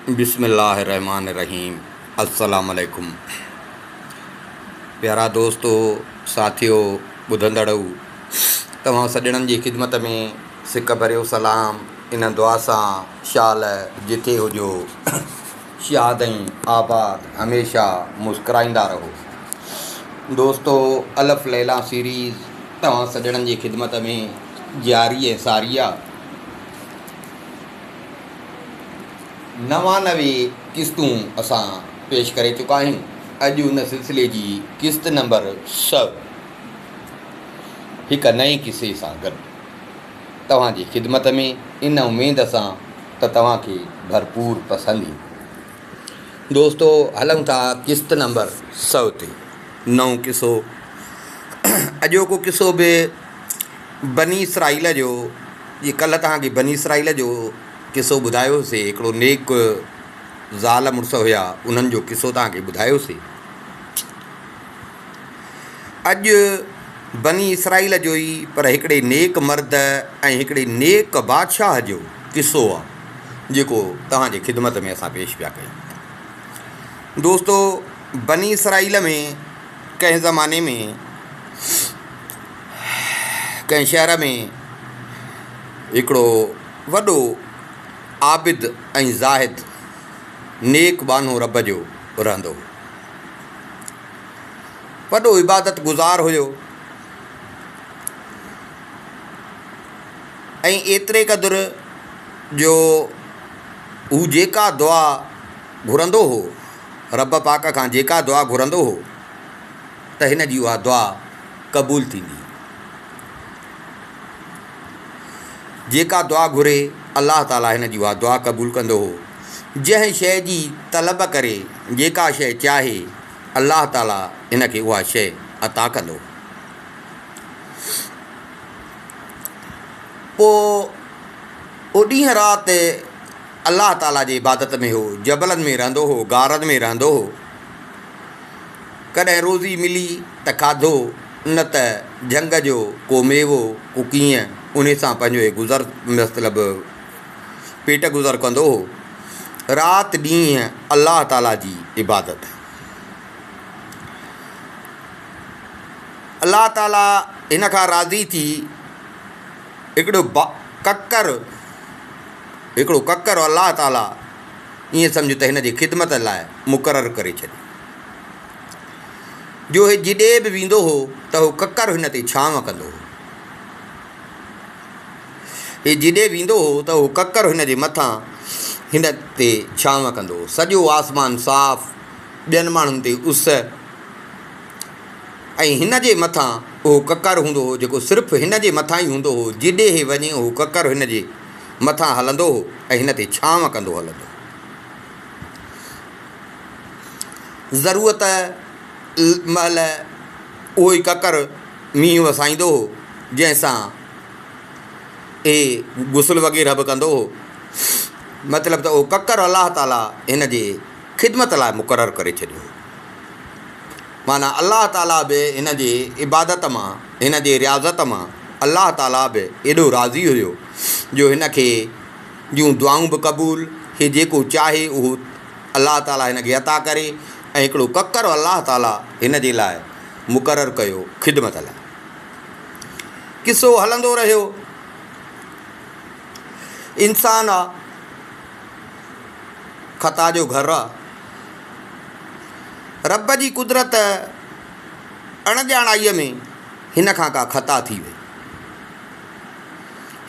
بسم الله الرحمٰن الرحيم السلام عليڪم پيارا دوستو ساٿيو ٻڌندڙو توهان سڄڻن جي خدمت ۾ سڪ ڀريو سلام ان دعا سان شال جٿي هجو شاد ۽ آباد هميشه مسڪرائيندا رهو دوستو الف ليليٰ سيريز توهان سڄڻن جي خدمت ۾ جاري ۽ ساري آ. 99 قسطون اسان پيش ڪري چڪا آهيون. اڄ ان سلسلي جي قسط نمبر 100 هڪ نئين قصي سان گڏ توهان جي خدمت ۾ ان اميد سان ته توهان کي ڀرپور پسند ايندي. دوستو هلون ٿا قسط نمبر 100 تي. نئون قصو اڄوڪو قصو به بني اسرائيل جو جي ڪلهه توهان کي بني اسرائيل جو قصو ٻڌايو هوسي هڪڙو نيڪ زال مڙس هيا انهن جو قصو توهان کي ٻڌايو هوسي اڄ بني اسرائيل جو ئي پر هڪڙي نيڪ مرد ۽ هڪڙي نيڪ بادشاهه جو قصو آ جيڪو توهان جي خدمت ۾ اسان پيش پيا ڪيون دوستو بني اسرائيل ۾ ڪنهن زماني ۾ ڪنهن شهر ۾ هڪڙو وڏو عابد ۽ زاهد نيڪ ٻانهو رب جو رهندو هو. وڏو عبادت گذار هيو ۽ ايتري قدر جو هو جيڪا دعا گهرندو هو رب پاڪ کان جيڪا دعا گهرندو هو ته هن جي اها دعا قبول ٿيندي. جيڪا دعا گهري الله تعاليٰ هن جي اها دعا قبول ڪندو هو. جنهن شيء جي طلب ڪري، جيڪا شيء چاهي، الله تعاليٰ هن کي اها شيء عطا ڪندو هو. پوء اهو ڏينهن رات الله تعاليٰ جي عبادت ۾ هو، جبلن ۾ رهندو هو، غارن ۾ رهندو هو. ڪڏهن روزي ملي ته کاڌو، نه ته جهنگ جو ڪو ميوو، ڪو ڪيئن، انهي سان پنهنجو هي گذر مطلب پيٽ گذر ڪندو هو. رات ڏينهن الله تعاليٰ جي عبادت. الله تعاليٰ هن کان راضي ٿي هڪڙو ڪڪر، هڪڙو ڪڪر الله تعاليٰ ائين سمجهه ته هن جي خدمت لاء مقرر ڪري ڇڏيو. جو هي جيڏي به ويندو هو ته هو ڪڪر هن تي ڇانو ڪندو هو. هي جيڏي ويندو هو ته هو ڪڪر هن جي مٿان هن تي ڇانو ڪندو هو. سڄو آسمان صاف، ٻين ماڻهن تي اس ۽ هن جي مٿان اهو ڪڪر هوندو هو جيڪو صرف هن جي مٿان ئي هوندو هو. جيڏي هي وڃي اهو ڪڪر هن جي مٿان هلندو هو ۽ هن تي ڇانو ڪندو هلندو هو. ضرورت مهل اهو ئي ڪڪر مينهن وسائيندو هو، جنهن سان هي غسل وغيره به ڪندو هو. مطلب ته اهو ڪڪر الله تعاليٰ هن جي خدمت لاء مقرر ڪري ڇڏيو هو. معنيٰ الله تعاليٰ به هن جي عبادت مان، هن جي رياضت مان الله تعاليٰ به ايڏو راضي هيو جو هن کي جون دعائون به قبول، هي جيڪو چاهي اهو الله تعاليٰ هن کي عطا ڪري ۽ هڪڙو ڪڪر الله تعاليٰ هن جي لاء مقرر ڪيو خدمت لاء. قصو هلندو رهيو. انسان آ، خطا جو گهر آ. رب جي قدرت اڻڄاڻائيء ۾ هن کان ڪا خطا ٿي وئي.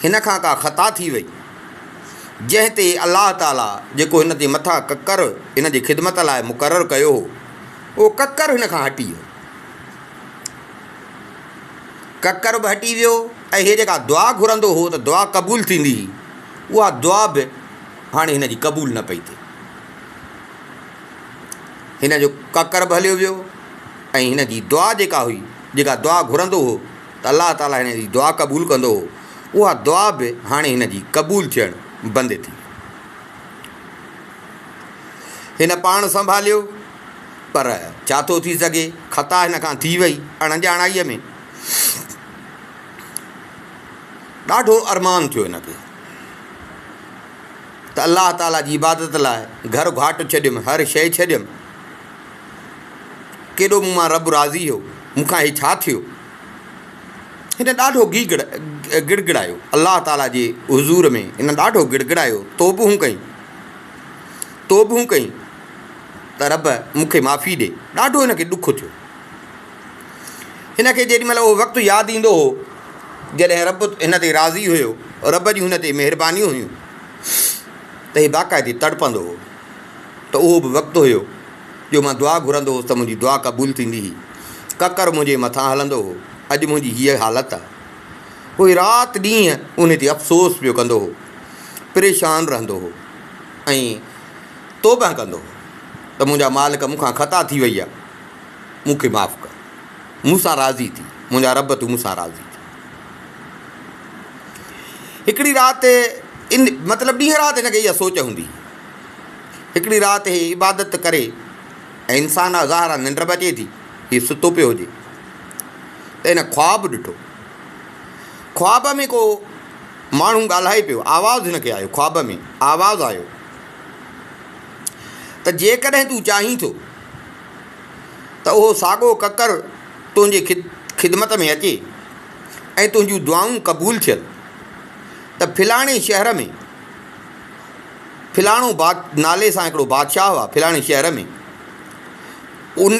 هن کان ڪا خطا ٿي وئي، جنهن تي الله تعاليٰ جيڪو هن جي مٿان ڪڪر هن جي خدمت لاء مقرر ڪيو هو، اهو ڪڪر هن کان هٽي ويو. ڪڪر به هٽي ويو ۽ هي جيڪا دعا گهرندو هو ته دعا قبول ٿيندي هئي، اها دعا به هاڻي هن جي قبول نه پئي ٿئي. هن جو ڪڪر به هليو ويو ۽ هن جي دعا جيڪا هئي، جيڪا دعا گهرندو هو ته الله تعاليٰ هن جي دعا قبول ڪندو هو، اها دعا به هاڻي هن جي قبول ٿيڻ بند ٿي وئي. هن پاڻ سنڀاليو پر ڇا ٿو ٿي سگهي، خطا هن کان ٿي وئي اڻڄاڻائيء ۾. ڏاڍو ارمان ٿيو هن کي. ته الله تعاليٰ جي عبادت لاء گهر گهاٽ ڇڏيم، هر شيء ڇڏيم، ڪيڏو مون مان رب راضي هو، مون کان هي ڇا ٿيو؟ هن ڏاڍو گيگڙ گڙگڙايو، الله تعاليٰ جي حضور ۾ هن ڏاڍو گڙگڙايو، توبهون ڪئي، توبهون ڪئي ته رب مون کي معافي ڏي، ڏاڍو هن کي ڏک ٿيو. هن کي جيڏي مهل اهو وقت ياد ايندو هو، جڏهن رب هن تي راضي هيو، رب جون هن تي مهربانيون هيون ته هي باقاعدي تڙپندو هو ته اهو به وقت هيو جو مان دعا گهرندو هوس ته منهنجي دعا قبول ٿيندي هئي، ڪڪر منهنجي مٿان هلندو هو، اڄ منهنجي هيء حالت آ. هو رات ڏينهن انهي تي افسوس پيو ڪندو هو، پريشان رهندو هو ۽ توبهه ڪندو هو ته منهنجا مالڪ مون کان خطا ٿي وئي آ. مون کي معاف ڪر، مون سان راضي ٿي، منهنجا رب تون مون سان راضي ٿي. هڪڙي رات ان مطلب ڏينهن رات هن کي اها سوچ هوندي هئي. هڪڙي رات هي عبادت ڪري ۽ انسان آ ظاهر آ ننڊ به اچي ٿي، هي ستو پيو هجي ته هن خواب ڏٺو. خواب ۾ ڪو ماڻهو ڳالهائي پيو، آواز هن کي آيو، خواب ۾ آواز آيو ته جيڪڏهن تون چاهين ٿو ته اهو ساڳو ڪڪر تنهنجي خدمت ۾ اچي ۽ تنهنجون دعائون قبول ٿين ته فلاڻي شهر ۾ فلاڻو نالي سان هڪڙو بادشاهه آهي فلاڻي شهر ۾ ان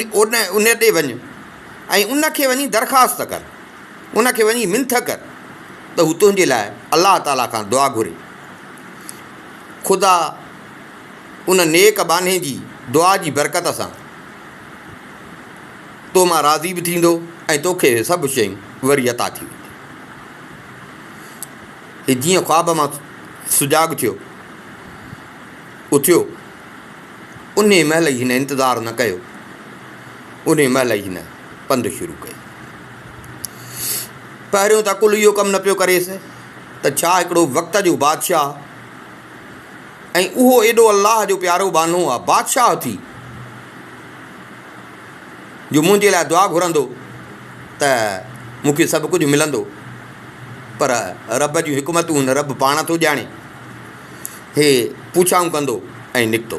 ان ڏي وڃ ۽ ان کي وڃي درخواست ڪر ان کي وڃي منٿ ڪر ته هو تنهنجي لاء الله تعاليٰ کان دعا گهري. خدا ان نيڪ ٻانهي جي دعا جي برڪت سان تو مان راضي به ٿيندو ۽ توکي اهي سڀ شيون وري عطا ٿي وينديون. هي جيئن خواب مان سجاڳ ٿيو، اٿيو، انهي مهل ئي هن انتظار نه ڪيو، انهي مهل ئي هن پنڌ شروع ڪيو. پهريون ته عقل اهو ڪم نه پيو ڪريس ته ڇا هڪڙو وقت جو بادشاهه ۽ اهو ايڏو الله جو پيارو ٻانهو آ، بادشاهه ٿي جو منهنجي لاء دعا گهرندو ته مون کي سڀ ڪجهه ملندو، پر رب جون حڪمتون هن رب پاڻ ٿو ڄاڻي. هي پڇائون ڪندو ۽ نڪتو.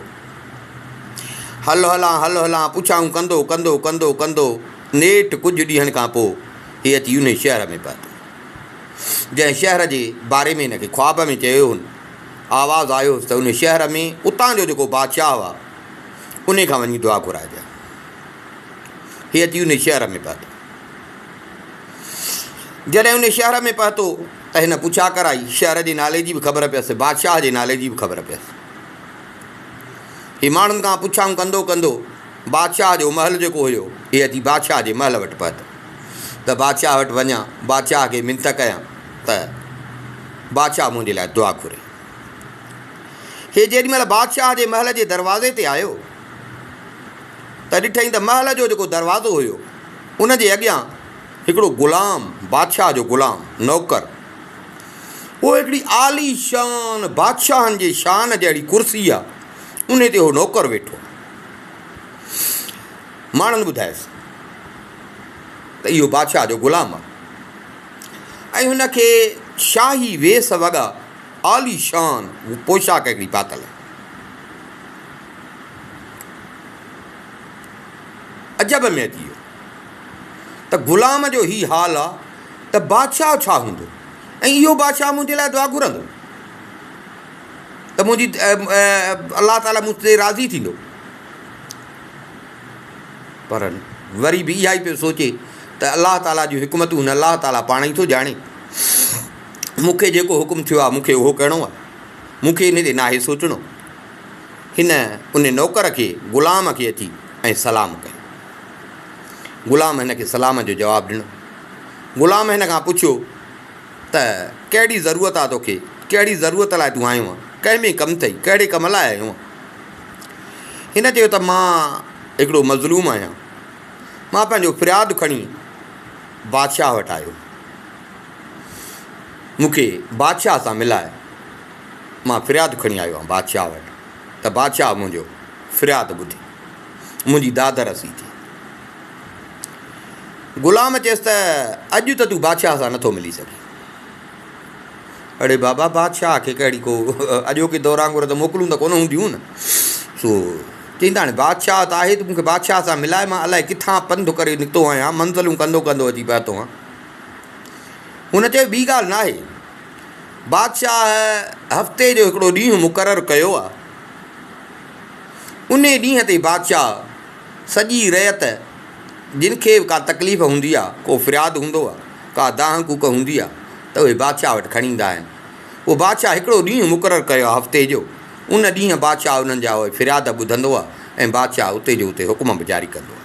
هل هلان هل هلان پڇائون ڪندو ڪندو ڪندو ڪندو نيٺ ڪجهه ڏينهن کان پوء هي اچي انهي شهر ۾ پهتو. جنهن شهر جي باري ۾ هن کي خواب ۾ چيو هن، آواز آيو هوس ته ان شهر ۾ اتان جو جيڪو بادشاهه آ، انهي کان وڃي دعا گهرائجانء. هي اچي انهي شهر ۾ پهتو. جڏهن انهي شهر ۾ پهتو ته هن پڇا ڪرائي، شهر جي نالي جي به خبر پيس، بادشاهه جي نالي جي به خبر پيس. هي ماڻهن کان پڇائون ڪندو ڪندو بادشاهه جو محل جيڪو هيو، هي اچي بادشاهه جي محل وٽ پهتو. ته بادشاهه وٽ وڃان، بادشاهه کي منٿ ڪيان ته بادشاهه منهنجي لاء دعا گهري. هي جيڏي مهل بادشاهه جي محل جي دروازي تي آيو ته ڏٺائين ته محل جو جيڪو دروازو هيو، ان جي اڳيان هڪڙو غلام، بادشاهه جو غلام، نوڪر، اهو هڪڙي عالي شان بادشاهن جي شان جهڙي ڪرسي آ، انهي تي اهو نوڪر ويٺو آ. ماڻهن ٻڌايس ته اهو بادشاهه جو غلام آهي ۽ هن کي شاهي ويس وڳا عالي شان پوشاڪ هڪڙي پاتل آهي. عجب ۾ اچي ويو ته غلام جو هي حال آ ته بادشاهه ڇا هوندو ۽ اهو بادشاهه منهنجي لاء دعا گهرندو ته منهنجي الله تعاليٰ مون تي راضي ٿيندو. پر وري به اها ئي پيو سوچي ته الله تعاليٰ جون حڪمتون هن الله تعاليٰ پاڻ ئي ٿو ڄاڻي. مون کي جيڪو حڪم ٿيو آهي مون کي اهو ڪرڻو آهي. مون کي ان تي ناهي سوچڻو. هن ان نوڪر کي، غلام کي اچي ۽ سلام ڪيو. غلام هن کي سلام جو جواب ڏنو. غلام هن کان پڇيو ته ڪهڙي ضرورت آهي توکي؟ ڪهڙي ضرورت لاء تون آيو آهين؟ ڪنهن ۾ ڪم اٿئي؟ ڪهڙي ڪم لاء آيو آهين؟ هن چيو ته مان هڪڙو مظلوم آهيان. مان پنهنجو فرياد کڻي بادشاهه وٽ آيو. مون کي بادشاهه سان ملاء. مان فرياد کڻي آيو آهيان بادشاهه وٽ ته بادشاهه منهنجو فرياد ٻڌي، منهنجي داد رسي ٿئي. غلام چيس ته اڄ ته تون بادشاهه سان نٿو ملي سگهين. اڙي بابا بادشاهه کي ڪهڙي ڪو اڄوڪي دور وانگر ته موڪلون ته ڪونه هونديون نه. سو چئين ته هاڻي بادشاهه ته آهي ته مون کي بادشاهه سان ملائي مان الائي ڪٿان پنڌ ڪري نڪتو آهيان، منزلون ڪندو ڪندو اچي پهتو آهيان. هن چيو ٻي ڳالهه ناهي، بادشاهه هفتي جو هڪڙو ڏينهن مقرر ڪيو آهي، انهي ڏينهن تي بادشاهه سڄي رعيت جن کي به ڪا تڪليف هوندي آهي، ڪو فرياد هوندو آهي، ڪا دانهن ڪوڪ هوندي آهي ته اهي بادشاهه وٽ کڻي ايندا آهن. اهو بادشاهه هڪڙو ڏينهن مقرر ڪيو آهي هفتي جو، ان ڏينهن بادشاهه انهن جا اهي فرياد ٻڌندو آهي ۽ بادشاهه اتي جو اتي حڪم به جاري ڪندو آهي.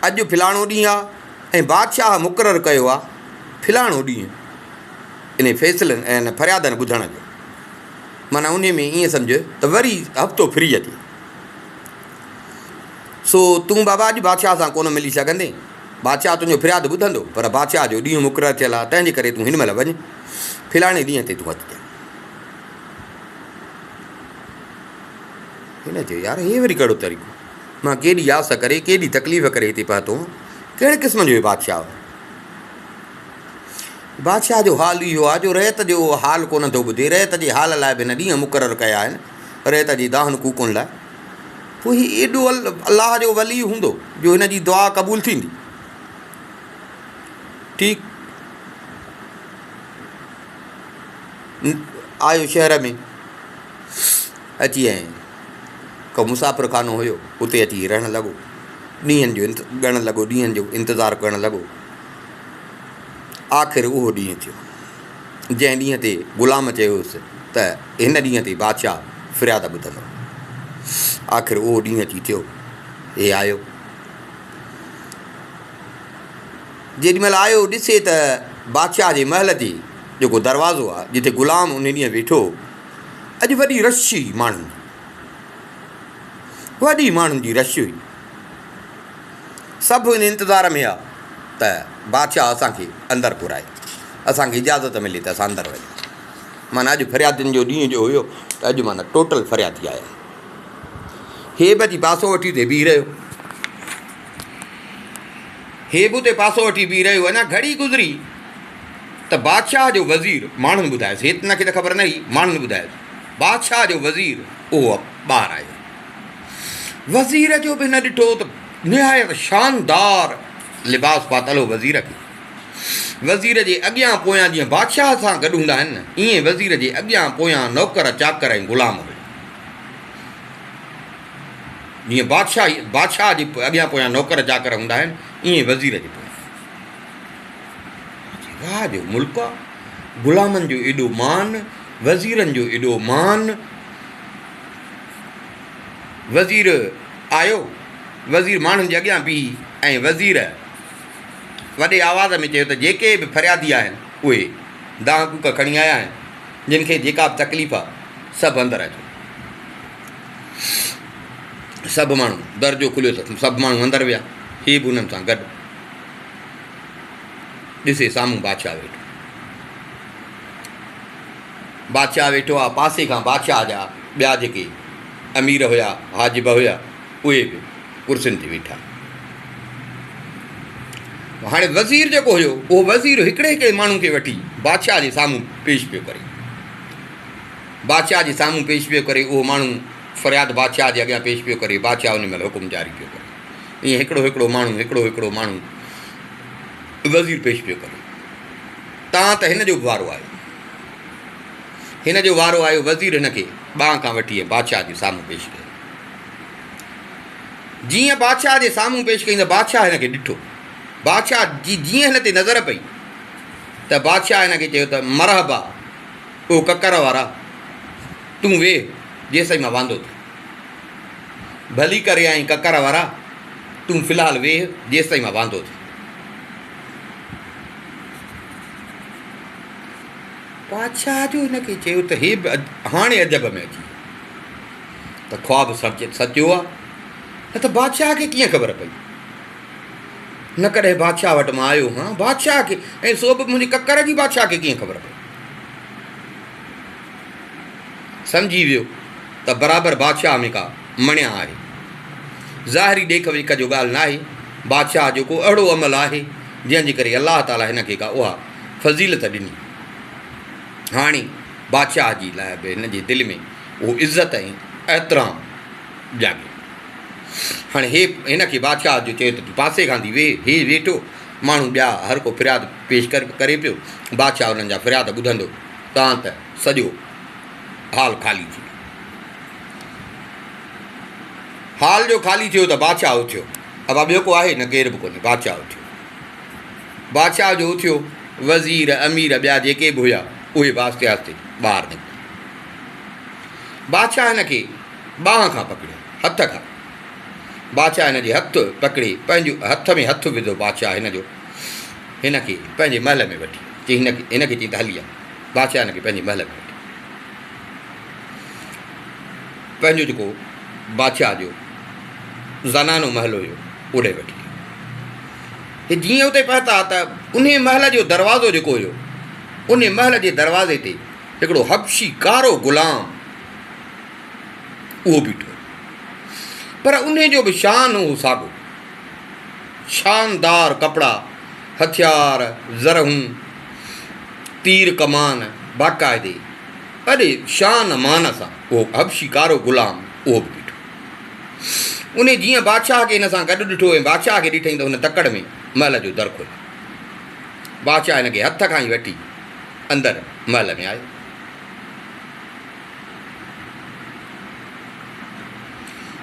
اڄ فلاڻو ڏينهن آهي ۽ بادشاهه مقرر ڪيو آهي فلاڻو ڏينهن انهي فيصلن ۽ ان فريادن ٻڌڻ جو. معنيٰ انهي ۾ ائين سمجهه ته وري هفتو ڦري اچي. سو تون بابا اڄ بادشاهه سان ڪونه ملي سگهندين. بادشاهه تنهنجو فرياد ٻڌندو، پر بادشاهه جو ڏينهن مقرر ٿيل آهي، تنهن جي ڪري تون هن مهل وڃ، فلاڻي ڏينهن تي تون اچجانء. هن چيو، يار هي وري ڪهڙو طريقو؟ مان ڪيڏي آس ڪري، ڪيڏي تڪليف ڪري هتي پهتو آهيان. ڪهڙي قسم جو هي بادشاهه آهي؟ بادشاهه جو حال اهو آهي جو رعيت جو حال ڪونه ٿو ٻڌي. رعيت جي حال لاء به هن ڏينهن مقرر ڪيا آهن، رعيت جي دانهن ڪوڪن لاء. پوء هي ايڏو الله جو ولي هوندو جو هن جي دعا قبول ٿيندي. ٺيڪ آيو شهر ۾ اچي ۽ ڪو مسافر خانو هيو اتي اچي رهڻ لڳو. ڏينهن جو ڳڻڻ لڳو، ڏينهن جو انتظار ڪرڻ لڳو. آخر اهو ڏينهن ٿيو، جنهن ڏينهن تي غلام چيو هيس ته هن ڏينهن تي بادشاهه فرياد ٻڌندو. آخر اهو ڏينهن اچي ٿيو. هي آيو. جيڏي مهل آيو ڏسي ته بادشاهه جي محل جي جيڪو دروازو آهي، جتي غلام ان ڏينهن ويٺو هو، اڄ وڏي رش هئي ماڻهن جي. وڏي ماڻهن جي رش هئي. سڀ ان انتظار ۾ هئا ته بادشاهه اسان کي اندر گهرائي، اسان کي اجازت ملي ته اسان اندر وڃون. معنيٰ اڄ فريادين جو ڏينهن جو هيو ته اڄ معنيٰ ٽوٽل فريادي آيا. هي به اچي پاسو وٺي اتي بيهي رهيو. هي به اتي پاسو وٺي بيهي رهيو. اڃا گهڙي گذري ته بادشاهه جو وزير ماڻهن ٻڌايس، هي هن کي ته خبر نه هئي، ماڻهن ٻڌايس، بادشاهه جو وزير اهو ٻاهر آيو. وزير جو به هن ڏٺو ته نهايت شاندار لباس پاتل هو وزير کي. وزير جي اڳيان پويان جيئن بادشاهه سان گڏ هوندا آهن نه، ائين وزير جي اڳيان پويان نوڪر چاڪر ۽ غلام هيا. جيئن بادشاهه بادشاهه جي اڳيان پويان نوڪر چاڪر هوندا آهن، ائين وزير جي پويان. واهه جو ملڪ آ، غلامن جو ايڏو مان، وزيرن جو ايڏو مان. وزير آيو، وزير ماڻهن جي اڳيان بيهي ۽ وزير وڏي آواز ۾ چيو ته جيڪي به فريادي آهن اهي دانهن ڪوڪ کڻي آيا آهن، جن کي جيڪا به تڪليف آ سڀ اندر اچو. سڀ ماڻهو، در جو کليو ته سڀ ماڻهو اندر ويا، هي به انهن سان گڏ. ڏسي سامهون بادشاهه ويٺو. بادشاهه ويٺو آ، پاسي کان بادشاهه جا ٻيا جيڪي امير هيا، حاجب هيا، اهي به ڪرسين تي ويٺا. هاڻي وزير جيڪو هيو، اهو وزير هڪڙي هڪڙي ماڻهو کي وٺي بادشاهه جي سامهون پيش پيو ڪري. بادشاهه جي سامهون پيش پيو ڪري، اهو ماڻهو فرياد بادشاهه جي اڳيان پيش پيو ڪري، بادشاهه ان مهل حڪم جاري پيو ڪري. ائين هڪڙو هڪڙو ماڻهو، هڪڙو هڪڙو ماڻهو وزير پيش پيو ڪري. تان ته هن جو به وارو آيو. هن جو وارو آيو، وزير هن کي ٻانهن کان وٺي ۽ بادشاهه جي سامهون پيش ڪيو. جيئن بادشاهه جي سامهون پيش ڪيائين ته بادشاهه هن کي ڏٺو. بادشاهه جي جيئن هن تي نظر پئي ته بادشاهه هن کي چيو ته مرحبا او ڪڪر وارا، تون ويهه جيستائين مان واندو ٿيان. ڀلي ڪري آئين ڪڪر وارا، تون في الحال ويهه جيستائين مان واندو ٿيان. بادشاهه جو هن کي چيو ته هي به هاڻي عجب ۾ اچي ويو ته خواب سچو آ نه ته بادشاهه کي ڪيئن خبر پئي. نه ڪڏهن بادشاهه وٽ مان آيو هان، بادشاهه کي ۽ سو به منهنجي ڪڪر جي بادشاهه کي ڪيئن خبر پئي. سمجهي ويو ته برابر بادشاهه ۾ ڪا مڻيا آهي. ظاهري ڏيک ويک جو ڳالهه ناهي، بادشاهه جو ڪو اهڙو عمل آهي، جنهن جي ڪري الله تعاليٰ هن کي ڪا اها فضيلت ڏني. هاڻي بادشاهه جي لاء به هن جي دل ۾ اهو عزت ۽ احترام جاڳيو. هاڻي هي هن کي بادشاهه جو چيو ته تون پاسي کان ٿي ويهه. هي ويٺو، ماڻهو ٻيا هر ڪو فرياد پيش ڪري پيو. بادشاهه انهن جا فرياد ٻڌندو تان ته سڄو هال خالي ٿي ويو. هال جو خالي ٿيو ته بادشاهه اٿيو. ابا ٻيو ڪو آهي؟ نه ڪير به ڪونهي. بادشاهه اٿيو. بادشاهه جو اٿيو، وزير، امير ٻيا جيڪي به هيا، اهي به آهستي آهستي ٻاهر نڪتا. بادشاهه هن کي ٻانهن کان پڪڙيو، هٿ کان. بادشاهه هن جي هٿ پڪڙي پنهنجو هٿ ۾ هٿ وڌو بادشاهه هن جو هن کي پنهنجي محل ۾ وٺي چي هن کي هن کي چئي ته هلي آ. بادشاهه هن کي پنهنجي محل ۾ وٺي پنهنجو جيڪو بادشاهه جو زنانو محل هيو اوڏي وٺي ويو. هي جيئن اتي پهتا ته انهي محل جو دروازو جيڪو هيو انهي محل جي دروازي تي هڪڙو حبشي ڪارو غلام اهو بيٺو هو. پر انهي جو به شان هو ساڳو. شاندار ڪپڙا، هٿيار، زرهون، تير ڪمان باقاعدي وڏي شان مان سان اهو حبشي ڪارو غلام اهو به بيٺو. انهي جيئن بادشاهه کي هن سان گڏ ڏٺو ۽ بادشاهه کي ڏٺئين ته هن تڪڙ ۾ محل جو در کوليو. بادشاهه هن کي هٿ کان ئي وٺي اندر محل ۾ آيو.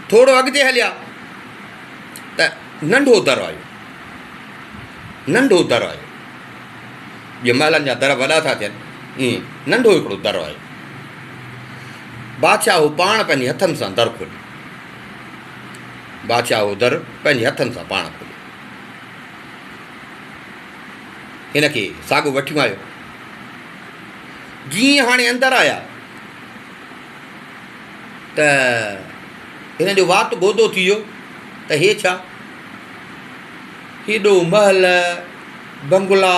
ٿورو اڳتي هليا ته ننڍو در آيو. ننڍو در آيو. جيئن محلن جا در وڏا ٿا ٿين ائين ننڍو هڪڙو در آيو. بادشاهه هو پاڻ پنهنجي هٿن سان در کوليو. بادشاهه هو در پنهنجي هٿن سان پاڻ کوليو. هن کي ساڳو وٺيون آيو. جيئن هاڻي اندر آيا ته هن جو وات گودو ٿي ويو ته هي ڇا؟ هيڏو محل، بنگلا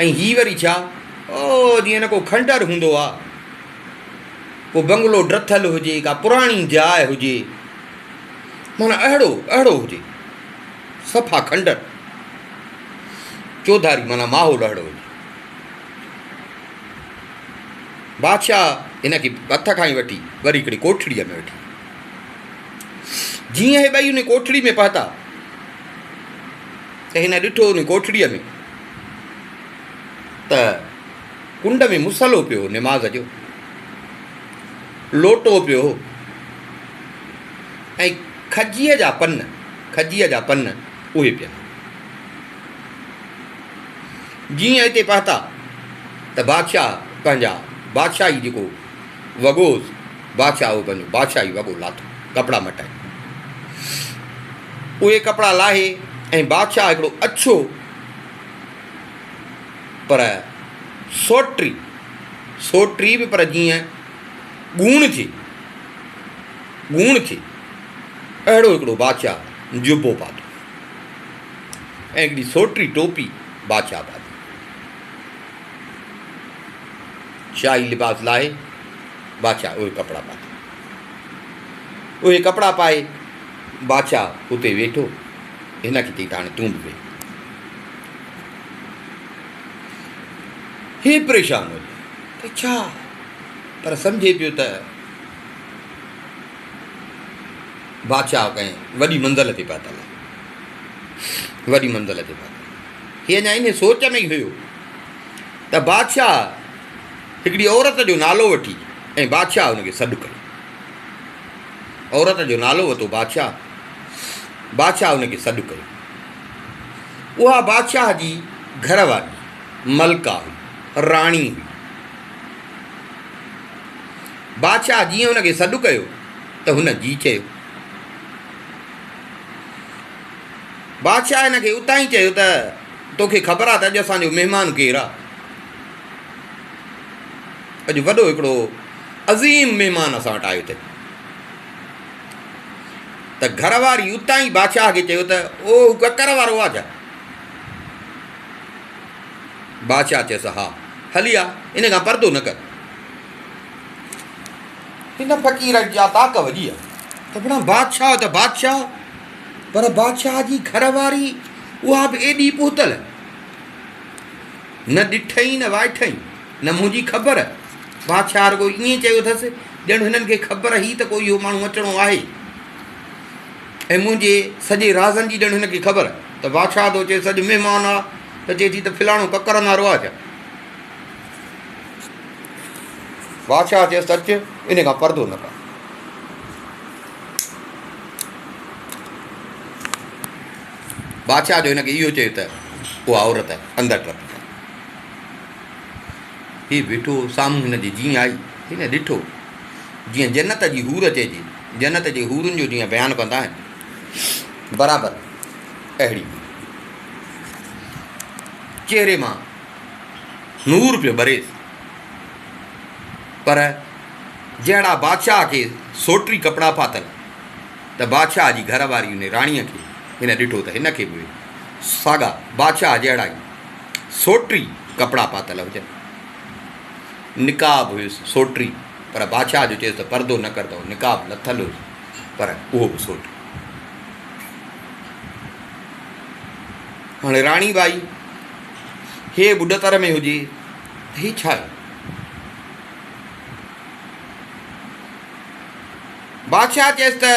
۽ هي وري ڇا؟ او جيئن نه ڪو کنڊر هوندو آ، ڪو بنگلو ڊٿل هجي، ڪا پراڻي جاء هجي، معنيٰ اهڙو اهڙو هجي، صفا کنڊر، چوڌاري معنيٰ ماحول اهڙو هجي. بادشاهه هن کي هٿ کان ئي وٺي وري هڪڙي ڪوٺڙيء ۾ وٺي ويو. جيئن هي ٻئي ان ڪوٺڙي ۾ پهتا ته هن ڏٺو ان ڪوٺڙيء ۾ ته ڪنڊ ۾ مصلو پيو هو نماز جو، لوٽو پيو هو ۽ کجيء جا پن، کجيء جا پن اهي پيا. جيئن اتي پهتا ته بادشاهه پنهنجا بادشاهي جيڪو وڳو هوس، بادشاهه اهو پنهنجو بادشاهي وڳو لاٿو، ڪپڙا مٽائي اهي ڪپڙا لاهي ۽ بادشاهه هڪڙو اڇو پر سوٽري، سوٽري به پر جيئن ڳوڻ ٿئي، ڳوڻ ٿئي، اهڙو هڪڙو بادشاهه جبو پاتو ۽ هڪڙي سوٽري ٽوپي بادشاهه پاتي. شاهي لباس لاهي بادشاهه اهي ڪپڙا پاتا. اهي ڪپڙا پائي بادشاهه اتي ويٺو. هن کي چئي ته هاڻي تون به ويهه. هي پريشان هجي ته ڇا پر سمجهي پيو ته بادشاهه ڪنهن وڏي منزل تي پهتل آهي. وڏي منزل تي پهتل. هي اڃا انهي سوچ ۾ ئي هيو ته بادشاهه هڪڙي عورت جو نالو وٺي ۽ بادشاهه ان کي سڏ ڪيو. عورت جو نالو ورتو بادشاهه. بادشاهه ان کي سڏ ڪيو. اها بادشاهه جي گهر واري ملڪه هئي، راڻي هئي. بادشاهه جيئن ان کي سڏ ڪيو ته هن جي چيو. بادشاهه هن کي اتان ئي چيو ته توکي خبر آ ته اڄ اسان جو مهمان ڪير آ؟ اڄ وڏو هڪڙو عظيم مهمان اسان وٽ آيو اٿئي. ته گهر واري اتان ئي بادشاهه کي چيو ته او هو ڪڪر وارو آ ڇا؟ بادشاهه چيس ها، هلي آ، ان کان پردو نه ڪر. هن فقير جا طاق وڄي ويا ته بڻا بادشاهه ته بادشاهه پر بادشاهه جي گهر واري اها به ايڏي پهتل. نه ڏٺئي نه وائٺئي، نه منهنجي خبر. بادشاهه رڳو ائين چيو اٿس، ڄڻ هنن کي خبر هئي ته ڪو اهو ماڻهو اچڻو آهي ۽ منهنجي سڄي رازن جي ڄڻ هن کي خبر ته بادشاهه ٿو چئيس اڄ مهمان آ ته چئي ٿي ته فلاڻو ڪڪرن وارو آ ڇا؟ بادشاهه چيس ته اچ، ان کان پردو نه ڪر. بادشاهه جو هن کي اهو چيو ته اها عورت اندر ٽپي آئي. هي بيٺو هو، سامهون هن جي جيئن آئي، هن ڏٺو، جيئن جنت جي حور چئجي، جنت جي حورن جو جيئن بيان ڪندا آهن، برابر اهڙي هئي. چهري مان نور پيو ٻريس، پر جهڙا بادشاهه کي سوٽري ڪپڙا پاتل، ته بادشاهه جي گهر واري ان راڻيء کي هن ڏٺو ته هن کي به ساڳا بادشاهه جهڙا ئي سوٽري ڪپڙا پاتل هجن. نقاب هيس سوٽري، پر بادشاهه جو چيس ته پردو نه ڪر ته نقاب لٿل هيس، پر اهو به سوٽري. هاڻي راڻي ٻائي هي ٻڏتر ۾ هجي ته هي ڇا آهي؟ بادشاهه چيس ته،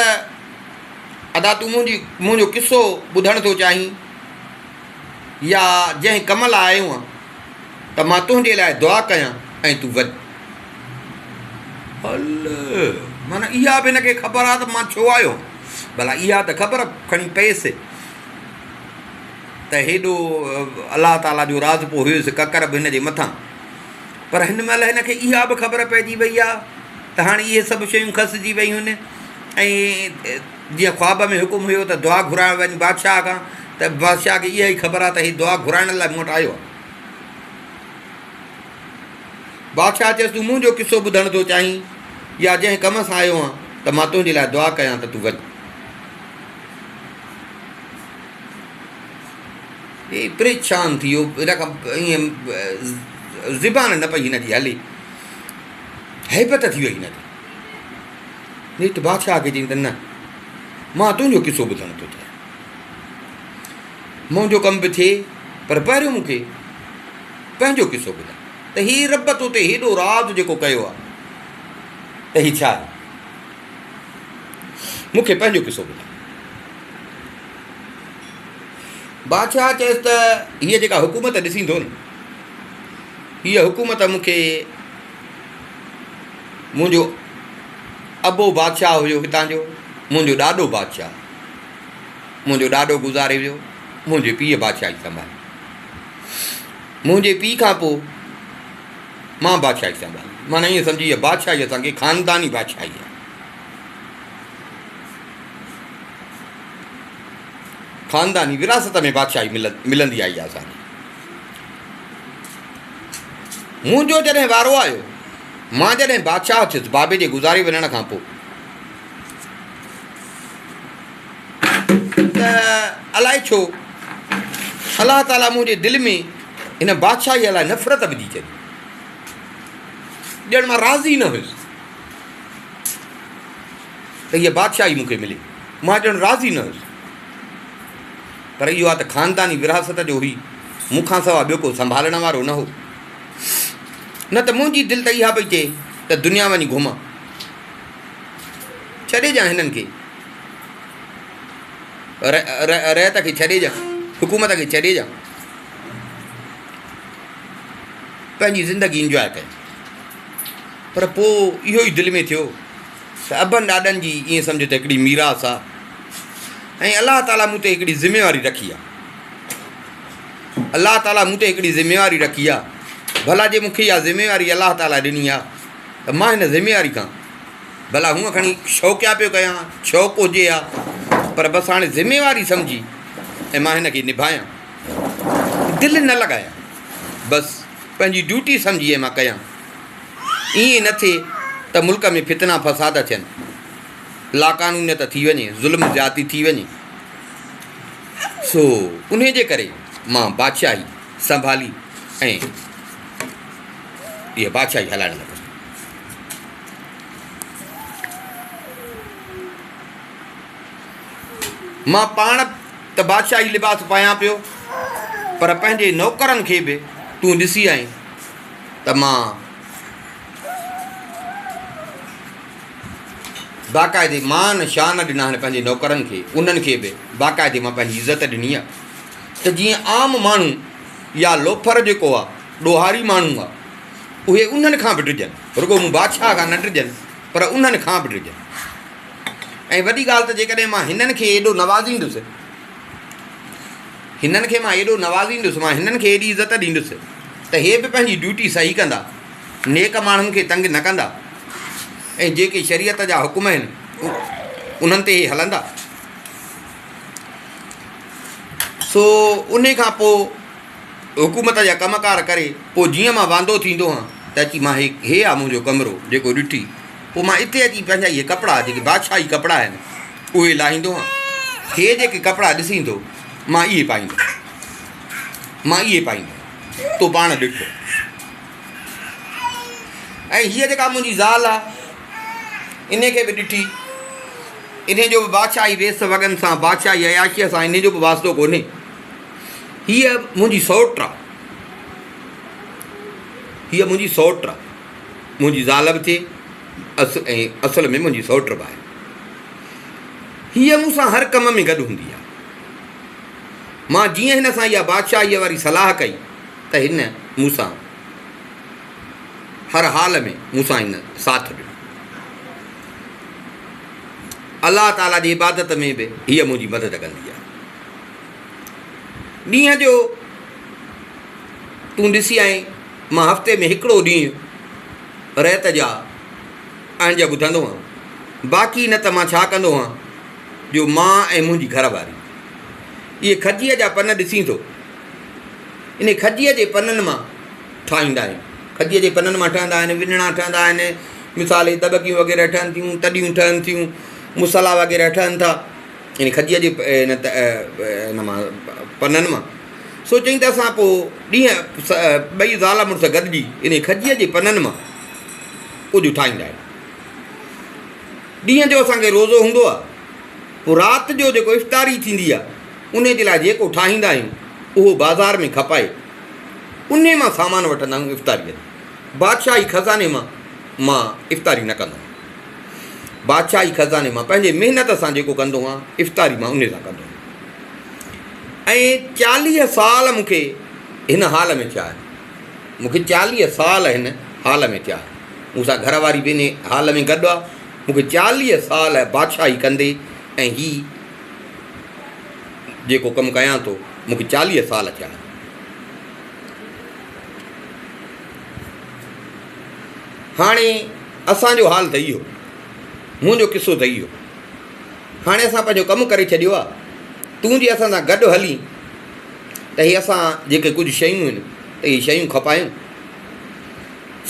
ادا تون منهنجي منهنجو قصو ٻڌڻ ٿو چاهين يا جنهن ڪم لاء آيو آهين ته مان تنهنجي لاء دعا ڪيان ۽ تون وڃ. هل معنيٰ اها به هن کي خبر آهي ته مان ڇو آيو آهيان. ڀلا اها ته خبر کڻي پيس ته هيڏو الله تعاليٰ جو راضپو هيس ڪڪر به هن جي مٿان. پر هن مهل هن کي اها به خبر پئجي وئي آهي ته هاڻي اهي سڀ شيون کسجي ويون آهن ۽ جيئن خواب ۾ حڪم هيو ته دعا گهرائڻ وڃ بادشاهه کان ته بادشاهه کي اها ئي خبر آهي ته هي دعا گهرائڻ لاء مون وٽ آيو آهي. بادشاهه چيس تون منهنجو قصو ٻڌڻ ٿو چاهين يا جنهن ڪم سان آيو آهين ته مان تنهنجي لاء دعا ڪيان ته تون وڃ. هي پريشان ٿي ويو، هن کان ائين زبان نه پئي هن جي هلي، هيبت ٿي وئي هن کي. نيٺ بادشاهه کي چيائين ته نه، مان تنهنجو قصو ٻڌڻ ٿو چاهيان. منهنجو ڪم به ٿئي، پر پهريون مون کي پنهنجو قصو ٻڌاء ته هي رب تو تي هيڏو راز جيڪو ڪيو آهي ته هي ڇا آهي؟ مون کي پنهنجو قصو ٻڌاء. بادشاهه چيس ته هيء جيڪا حڪومت ڏسين ٿو نه، هيء حڪومت مون کي منهنجو ابو بادشاهه هيو هتان جو، منهنجو ڏاڏو بادشاهه، منهنجو ڏاڏو گذاري ويو، منهنجي پيء بادشاهي سنڀالي. منهنجي پيء کان پوء مان بادشاهي سنڀالي. معنيٰ ائين سمجهه هيء بادشاهي اسان کي خانداني بادشاهي آهي. خانداني وراثت ۾ بادشاهي ملندي آئي آهي اسان کي. منهنجو جڏهن وارو آيو، مان جڏهن بادشاهه ٿيس بابي جي گذاري وڃڻ کان پوء ته الائي ڇو الله تعاليٰ منهنجي دل ۾ هن بادشاهيء لاء نفرت وجهي ڇڏي. ڄڻ مان راضي نه هيس. ته هيء بادشاهي مون کي ملي. مان ڄڻ راضي نه هيس. پر اهو آ ته خانداني وراثت جو هئي. مون کان سواء ٻيو ڪو سنڀالڻ وارو نه هو. نه ته منهنجي دل ته اها پئي چئي ته دنيا وڃي گهمان. ڇڏي ڏيان هنن کي. رعيت کي ڇڏي ڏيان. حڪومت کي ڇڏي ڏيان. پنهنجي زندگي انجواء ڪيان. پر پوء اهو ئي دل ۾ ٿيو ته ابن ڏاڏن جي ائين سمجهه ته هڪڙي ميراث آ ۽ الله تعاليٰ مون تي هڪڙي ذميواري رکي آ. الله تعاليٰ مون تي هڪڙي ذميواري رکي آ. ڀلا جي مون کي اها ذميواري الله تعاليٰ ڏني آ ته مان هن ذميواري کان ڀلا هونء کڻي شوقيا پيو ڪيان، شوق هجي ها پر بس هاڻي ذميواري سمجهي ۽ مان هن کي نڀايان. دل نه لڳايان. بس پنهنجي ڊيوٽي سمجهي ۽ مان ڪيان. ائين نه ٿئي ته ملڪ ۾ فتنا فساد ٿين، لاقانونيت ٿي وڃي، ظلم زيادتي ٿي وڃي. سو انهي جي ڪري مان بادشاهي سنڀالي ۽ اها بادشاهي هلائڻ لڳس. مان پاڻ ته بادشاهي لباس پايان پيو، پر پنهنجي نوڪرن کي به تون ڏسي آئين ته مان باقاعدي مان شان ڏنا آهن پنهنجي نوڪرن کي، انهن کي به باقاعدي مان پنهنجي عزت ڏني آهي ته جيئن عام ماڻهو يا لوفر جيڪو آهي، ڏوهاري ماڻهو آهي، اهي انهن کان به ڊڄن، رڳو مون بادشاهه کان نه ڊڄن پر انهن کان به ڊڄن. ۽ وڏي ڳالهه ته جيڪڏهن مان هنن کي ايڏو نوازيندس، هنن کي مان ايڏو نوازيندس، مان هنن کي ايڏي عزت ڏيندس ته هي به پنهنجي ڊيوٽي صحيح ڪندا، نيڪ ماڻهن کي تنگ نه ڪندا ۽ جيڪي شريعت جا حڪم آهن انهن تي هي هلندا. سو انهي کان پوء حڪومت جا ڪم ڪار ڪري پوء جيئن مان واندو ٿيندو هان ته اچي مان هي هي آ منهنجو ڪمرو جيڪو ڏٺي پوء مان اتي اچي پنهنجا اهي ڪپڙا جيڪي بادشاهي ڪپڙا آهن اهي لاهيندو هان هي جيڪي ڪپڙا ڏسين ٿو مان اهي پائيندو مان اهي پائيندو تو پاڻ ڏٺو ۽ هيء جيڪا منهنجي زال آ انهي کي به ڏٺي انهي جو به بادشاهي ويس وڳن سان بادشاهي عياشيء سان انهي جو به واسطو ڪونهي هيء منهنجي سئوٽ آ. هيء منهنجي سئوٽ آ. منهنجي زال به ٿئي ۽ اصل ۾ منهنجي سئوٽ به آهي. هيء مون سان هر ڪم ۾ گڏ هوندي آ. مان جيئن هن سان اها بادشاهيء واري صلاح ڪئي ته هن مون سان هر حال ۾ مون سان هن ساٿ ڏنو. الله تعاليٰ جي عبادت ۾ به هيء منهنجي مدد ڪندي آ. ڏينهن جو تون ڏسي آئين مان هفتي ۾ هڪڙو ڏينهن ريت جا اهنج ٻڌندو هان باقي نه ته مان ڇا ڪندو هان جو مان ۽ منهنجي گهر واري اهي کجيء جا پن ڏسين ٿو انهي کجيء جي پنن مان ٺاهيندا آهيون کجيء جي پنن مان ٺهندا آهن وڃڻا ٺهندا آهن مثال هي دٻڪيون وغيره ٺهن ٿيون تڏيون ٺهن ٿيون مصلا وغيره ٺهن ٿا يعني کجيء جي ان مان پنن مان سو چئين ته اسان پوء ڏينهن ٻئي زال مڙس گڏجي ان کجيء جي پنن مان ڪجهه ٺاهيندا آهيون ڏينهن جو اسانکي روزو هوندو آهي پوء رات جو جيڪو افطاري ٿيندي آهي ان جي لاء جيڪو ٺاهيندا آهيون اهو بازار ۾ کپائي ان مان سامان وٺندا آهيون افطاريء جو بادشاهي خزاني مان مان افطاري نه ڪندو آهيان بادشاهي خزاني مان پنهنجي محنت سان جيڪو ڪندو هان افطاري مان انهي سان ڪندو هان ۽ چاليهه سال مون کي هن حال ۾ ٿيا آهن مون کي چاليهه سال هن حال ۾ ٿيا آهن مون سان گهر واري به انهي حال ۾ گڏ آهي مون کي چاليهه سال بادشاهي ڪندي ۽ هي جيڪو ڪم ڪيان ٿو مون کي چاليهه سال ٿيا آهن هاڻي اسان جو حال ته اهو، منهنجو قصو ته اهو. هاڻي اسان پنهنجو ڪم ڪري ڇڏيو آ، تون جي اسان سان گڏ هلين ته هي اسان جيڪي ڪجهه شيون آهن ته اهي شيون کپايون،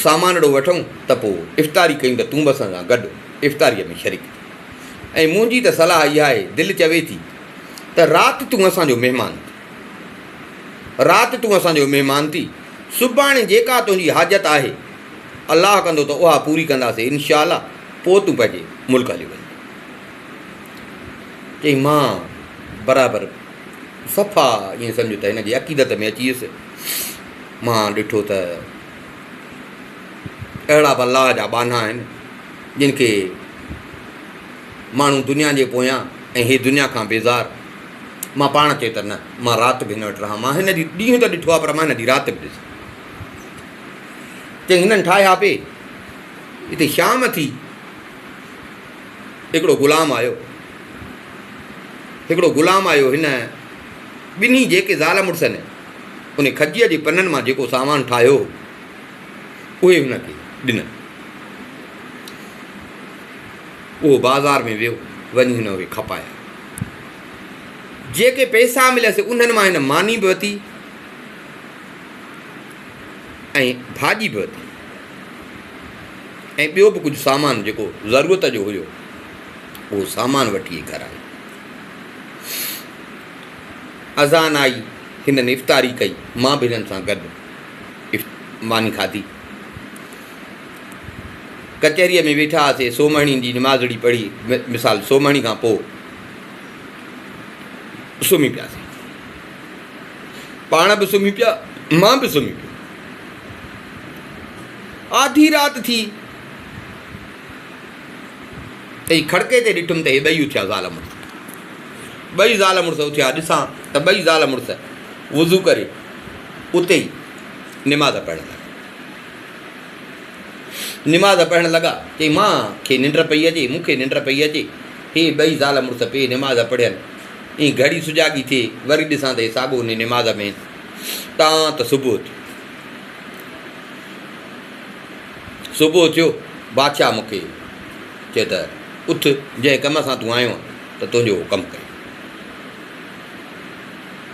سامانڙو وٺون ته پوء افطاري ڪيون ته تون به اسان سان گڏ افطاريء ۾ شريڪ ٿي. ۽ منهنجي ته صلاح اها آهي، دل چوي ٿي ته رات تون اسان جو مهمان ٿي. رات تون اسان جو مهمان ٿي، سڀاڻي جيڪا تنهنجي حاجت آهي، الله ڪندو ته اها پوري ڪنداسين انشاء الله، پوء تون پنهنجي ملڪ هليو وڃ. چيائين مان برابر صفا ائين سمجهه ته هن جي عقيدت ۾ اچي ويس. مان ڏٺو ته اهڙا به الله جا ٻانها آهن جن کي ماڻهو دنيا جي پويان ۽ هي دنيا کان بيزار. مان پاڻ چيو ته نه مان رات به هن وٽ رهان. مان هن جي ڏينهن ته ڏٺو آهي پر مان هن جي رات به ڏسان. چيائين هنن ٺاهيا پئي. اتي شام ٿي. هڪڙو غلام آيو. هڪڙو غلام آيو هن ٻنهي جيڪي زال مڙسن ان کجيء جي پنن مان جيڪو سامان ٺاهيو هو اهي هن کي ڏنن. اهو بازار ۾ ويو وڃي هن اهي کپايا. جيڪي پئسا مليس انهن مان هن ماني به ورتي ۽ ڀاڄي به ورتي ۽ ٻيو به ڪجهه سامان جيڪو ضرورت جو هيو اهو سامان وٺي گهر آيو. اذان آئي هنن افطاري ڪئي مان به هنن سان گڏ ماني کاڌي. ڪچهريء ۾ ويٺا هئاسي سومهڻي جي نمازڙي پڙهي مثال سومهڻي کان پوء سمهي پياسين. پاڻ به سمهي پيا، مان به سمهي پيو. آڌي رات ٿي ته هي کڙڪي تي ڏٺم ته هي ٻئي اٿيا زال مڙس. ٻئي زال مڙس اٿيا، ڏسان ته ٻئي زال مڙس وضو ڪري اتي ئي نماز پڙهڻ لڳا. نماز پڙهڻ لڳا، چئي مان کي ننڊ پئي اچي، مون کي ننڊ پئي اچي. هي ٻئي زال مڙس پئي نماز پڙهين. ائين گهڙي سجاڳي ٿئي، وري ڏسان ته هي ساڳو انهي نماز ۾ آهن. تان ته صبح ٿيو. صبح ٿيو، بادشاهه مون کي چيو ته اٿ، جنهن ڪم سان تون آيو آهين ته تنهنجو اهو ڪم ڪريان.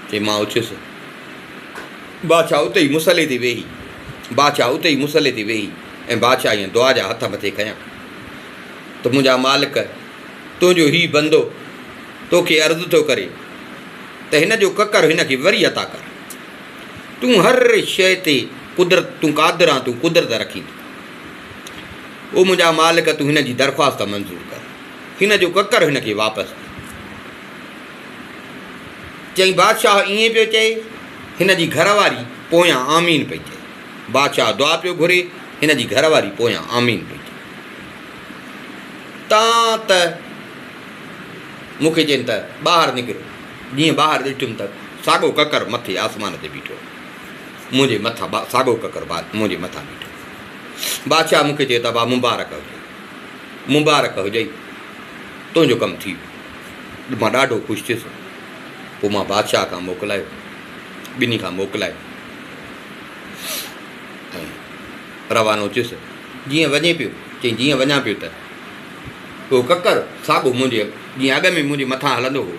چي مان اٿيس. بادشاهه اتي ئي مصلي تي ويهي، بادشاهه اتي ئي مصلي تي ويهي ۽ بادشاهه ائين دعا جا هٿ مٿي کنيا ته منهنجا مالڪ! تنهنجو هي بندو توکي عرض ٿو ڪري ته هن جو ڪڪر هن کي وري عطا ڪر. تون هر شيء تي قدرت، تون قادر آن، تون قدرت رکين ٿو. او منهنجا مالڪ! تون هن جي درخواست منظور ڪر. هن جو ڪڪر هن کي واپس ڏي. چيائين، بادشاهه ائين پيو چئي، هن جي گهر واري پويان آمين پئي چئي. بادشاهه دعا پيو گهري، هن جي گهر واري پويان آمين پئي چئي. تان ته مون کي چين ته ٻاهر نڪر. جيئن ٻاهر ڏٺم ته ساڳو ڪڪر مٿي آسمان تي بيٺو. منهنجي مٿان ساڳو ڪڪر منهنجي مٿان بيٺو. بادشاهه مون کي چيو ته ابا مبارڪ هجئي. مبارڪ هجئي. تنهنجو ڪم ٿي ويو. مان ڏاڍو خوش ٿيس. پوء مان بادشاهه کان موڪلايو. ٻنهي کان موڪلايو ۽ روانو ٿيس. جيئن وڃي پيو، چيائين جيئن وڃان پيو ته اهو ڪڪر ساڳو منهنجي جيئن اڳ ۾ منهنجي مٿان هلندو هو.